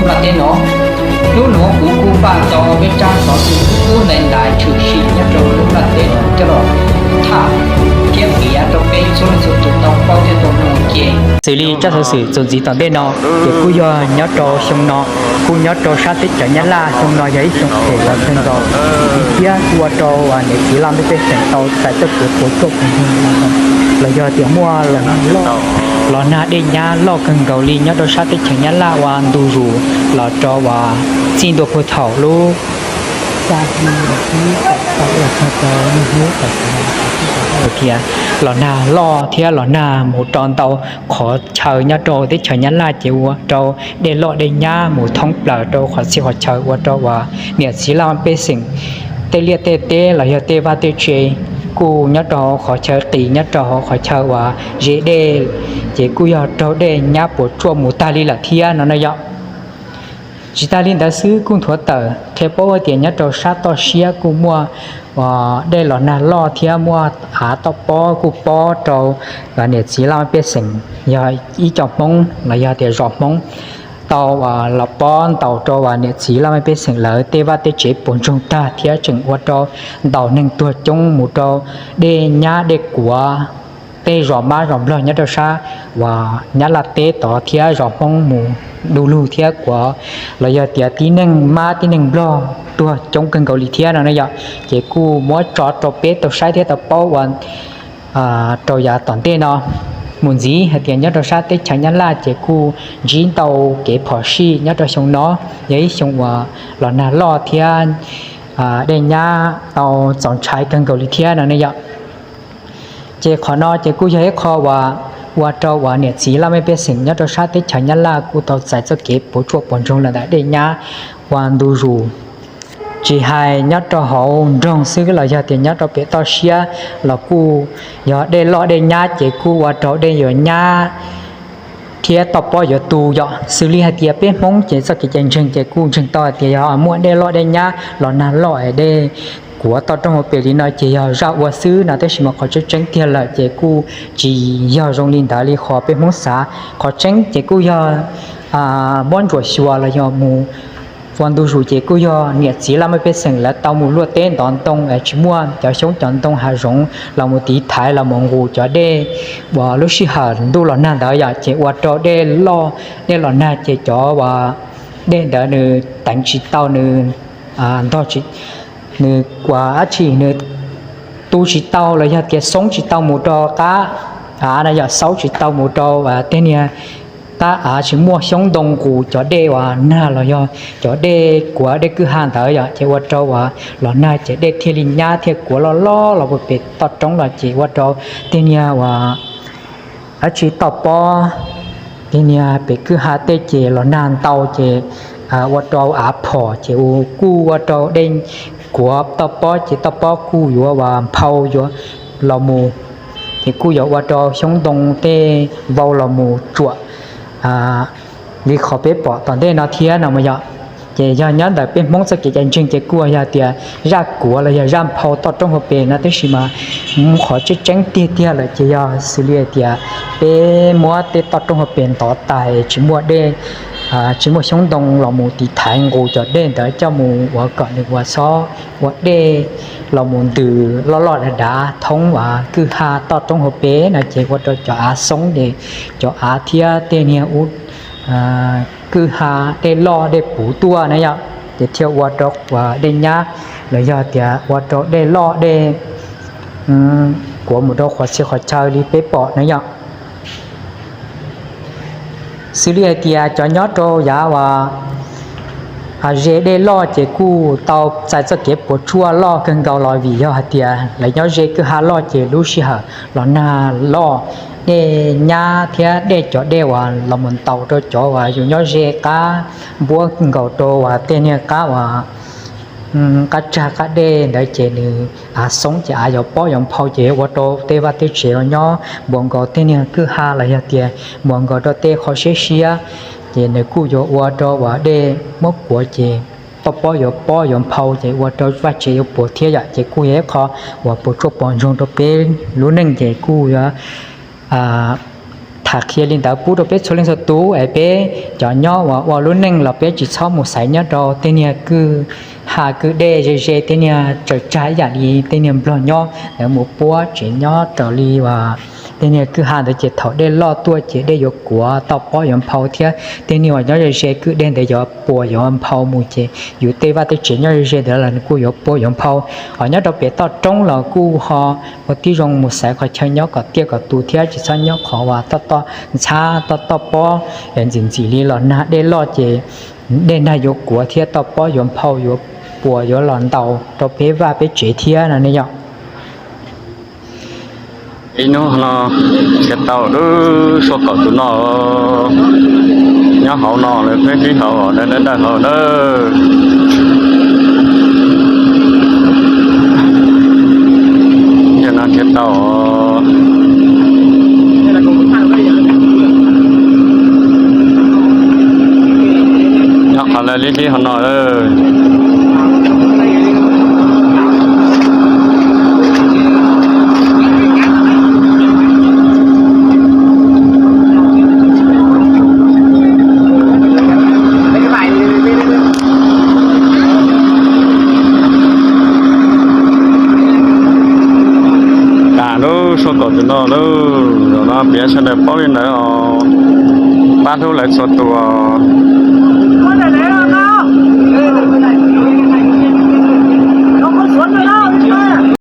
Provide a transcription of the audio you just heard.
Nplaj teb no. Hnub nuav kuv kuj npaj tau peb tsab xov xwm kub ntais tshwm sim nyob rau lub nplaj teb no coj los tham thiab piav rau peb txhua leej txhua tus tau paub thiab tau mloog. Ces xws li tsab xov xwm txuas ntxiv tom ntej no, ces kuj yog nyob rau xyoo no, kuj nyob rau sab teb chaws Nyab Laj. Xyoo no yog ib xyoo phem los kawg nkaus li thiab kuj ua rau niam txiv laj mej pej xeem tau txais txoj kev puas tsuaj puas ntsoog, los yog tias muaj los nag dej nyab loj kawg nkaus li nyob rau sab teb chaws Nyab Laj ua ntu zus los rau uas txij ntua puag thaum lub tias los nag loj thiab los nag mus rau ntau qhov chaw nyob rau teb chaws Nyab Laj ces ua rau dej loj dej nyab mus thoob plaws rau qhov txhia qhov chaw ua rau uas niam txiv laj mej pej xeem tej liaj tej teb los yog tej vaj tej tsev kuj nyob rau hauv qhov chaw qis nyob rau hauv qhov chaw uas ze dej, ces kuj yog raug dej nyab puas tsuaj mus tag li lawm thiab no na yom. Tsis tas li ntawd xwb kuj nthuav tawm qhia paub hais tias nyob rau sab toj siab kuj muaj uas dej los nag loj thiab muaj av toj pob kuj pob rau niam txiv laj mej pej xeem yog ib co Hmoob los yog tias zos Hmoob tau uas los pob ntaus rau uas niam txiv laj mej pej xeem lawv tej vaj tej tsev puas ntsoog tag thiab tseem ua rau ntaus neeg tuag coob mus rau dej nyab dej kuav tej zos mab zos nplog nyob rau sab uas Nyab Laj teb tod thiab zos Hmoob mus du lug thiab kuav los yog tias tib neeg mab tib neeg nplog tuag coob kawg nkaus li thiab no na yom. Ces kuj muab tso rau peb tau saib thiab tau paub ua rau yav tom ntej no mus ntxiv hais tias nyob rau sab teb chaws Nyab Laj ces kuj ntsib ntau kev phom sij nyob rau xyoo no, yog ib xyoo uas los nag loj thiab dej nyab tau txaus ntshai kawg nkaus li thiab no ne yom. Ces qhov no ces kuj yog ib qho uas ua rau uas niam txiv laj mej pej xeem nyob rau sab teb chaws Nyab Laj kuj tau txais txoj kev puas tsuaj puas ntsoog los ntawm dej nyab ua ntu zus. Tsis hais nyob rau hauv nroog xwb los yog tias nyob rau pem toj siab los kuj yog dej loj dej nyab ces kuj ua rau dej yuav nyab thiab toj pob yuav tu yom. Xws li hais tias peb Hmoob ces txoj kev cai ntseeg ces kuj ntseeg tau hais tias yog muaj dej loj dej nyab los nag loj es dej kuav toj roob hauv pes li no ces yog zaj ua xwb no, tab sis mas qhov tseeb tseeb tiag lawm ces kuj tsis yog zoo li ntawd li qhov peb Hmoob xav. Qhov tseeb ces kuj yog muab ntsuam xyuas los yog mus ua ntu zus ces kuj yog niam txiv laj mej pej xeem lawv tau mus luaj teb ntov ntoo es tsis muaj cov xyoob cov ntoo hav zoov los mus tiv thaiv los mus nqus cov dej uas lub sij hawm ntuj los nag ntawd yom, ces ua rau dej loj dej los nag ces cov uas dej ntawd nws teev tsis tau, nws ntog, nws ua dab tsi nws tu tsis tau los yog tias xoob tsis tau mus rau qab av no yom, xoob tsis tau mus rau tej niag qab av tsis muaj xyoob ntoo nqus cov dej uas nag los yog cov dej kuav dej kwj ha ntawd yom, ces ua rau uas los nag ces dej thiaj li nyab thiaj kuav loj loj los puag pem toj roob los ces ua rau tej niag uas dab tsi toj pob, tej niag pem kwj ha tej ces los nag ntau ces ua rau av phom ces kuj ua rau dej kuav toj pob ces toj pob kuj yuav uas nphau yuav los mus, ces kuj yuav ua rau xyoob ntoo tej vau los mus tsuam li qhov peb pom tom ntej no thiab no mas yom. Ces yog nyob ntawm peb Hmoob txoj kev cai ntseeg ces kuj yog tias zaj kuav los yog zaj nphau toj roob hauv pes no, tab sis mas qhov tseeb tseeb tiag tiag lawm ces yog xws li hais tias peb muab tej toj roob hauv pes ntov tas tsis muaj dej, tsis muaj xyoob ntoo los mus tiv thaiv nqus cov dej ntawd coj mus ua kom nws ua xob ua dej los mus ntws loj loj dav dav thoob uas kwj ha toj roob hauv pes no ces ua rau cov av xoob ces cov av thiab tej niag ub kwj ha dej loj dej puv tuaj na yom, ces thiaj ua rau uas dej nyab los yog tias ua rau dej loj dej kuav mus rau qhov txhia qhov chaw li peb pom na yom. Xws li hais tias cov nyob rau yav uas ze dej loj ces kuj tau txais txoj kev puas tsuaj loj kawg nkaus los vim yog hais tias lawv nyob ze kwj ha loj ces lub sij hawm los nag loj dej nyab thiab dej cov dej uas los mus ntaus rau cov uas yus nyob ze qab npuab nkaus rau uas tej niag qab uas qab tsag qab dej ntawd ces nws av xoob ces av yuav pob yuav nphau ces ua rau tej vaj tej tsev uas nyob npuab nkaus tej niag kwj ha los yog tias npuab nkaus rau tej qhov siab siab, ces nws kuj yuav ua rau uas dej muab kuav ces toj pob yuav pob yuav nphau ces ua rau vaj tsev yuav puas thiab yom. Ces kuj yog ib qho uas puas tsuaj puas ntsoog rau peb lub neej ces kuj yuav tham Tham qhia li ntawd pub rau peb txhua leej txhua tus es peb cov nyob uas ua lub neej los peb tsis txhob mus xaiv nyob rau tej niag kwj ha kwj dej ze ze, tej niag tsaws tsag ib yam li tej niag nplog nyob ntawd mus puab tsev nyob raws li uas tej niag kwj ha ntawd ces thaum dej loj tuaj ces dej yuav kuav toj pob yuav nphau thiab tej niag uas nyob ze ze kwj dej ntawd yuav puas yuav nphau mus ces yus tej vaj tej tsev nyob ze ze ntawd los nws kuj yuav puas yuav nphau. Hos nyob rau pem toj roob los kuj ho ua tib zoo mus xaiv qhov chaw nyob kom tiaj kom tus thiab tsis txhob nyob qhov uas toj toj ntxhab toj toj pob ntxim ntxim li los nag dej loj ces dej nag yuav kuav thiab toj pob yuav nphau yuav puas yuav los ntaus rau peb vaj peb tsev thiab no ne yom. Ib hnub no tau lub suab kaum tus no nyob hauv no lawm, peb dib hauv na, dawb dawb hauv na. Yog no nrhiav tau. Nyob qhov lawv li dib hauv no. Tam lub suab kaum tus no lauj, zaum no piav sawv daws paub li ntawd os. Pab hlub lawv txhua tus os.